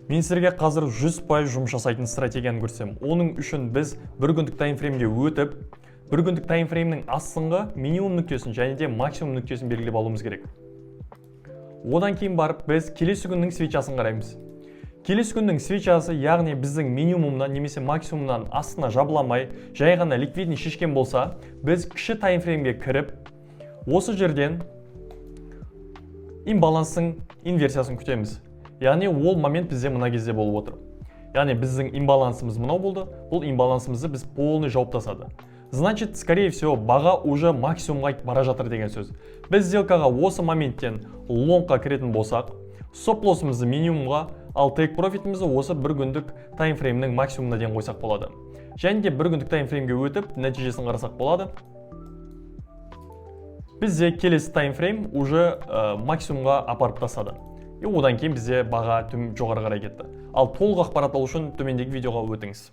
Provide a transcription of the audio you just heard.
Мен сіздерге қазір 100% жұмыс жасайтын стратегияны көрсетемін. Оның үшін біз бір күндік таймфреймге өтіп, бір күндік таймфреймнің астыңғы минимум нүктесін және де максимум нүктесін белгілеп алуымыз керек. Одан кейін барып біз келесі күннің свечасын қараймыз. Келесі күннің свечасы, яғни біздің минимумнан немесе максимумнан астына жабыламай, жай ғана ликвидный шешкен болса, біз кіші таймфреймге кіріп, осы жерден имбаланстың инверсиясын күтеміз. Яғни ол момент бізде мына кезде болып отыр. Яғни біздің имбалансымыз мынау болды. Бұл имбалансымызды біз полный жауып тастады. Значит, скорее всего, баға уже максимумға бара жатыр деген сөз. Біз сделкаға осы моменттен лонгқа кіретін болсақ, стоп лоссымызды минимумға, ал тейк профитімізді осы бір күндік таймфреймнің максимумына дейін қойсақ болады. Және де бір күндік таймфреймге өтіп, нәтижесін қарасақ болады. Бізде келесі таймфрейм уже максимумға апарып тастады и одан кейін бізде баға жоғары қарай кетті. Ал толық ақпарат алу үшін төмендегі видеоға өтіңіз.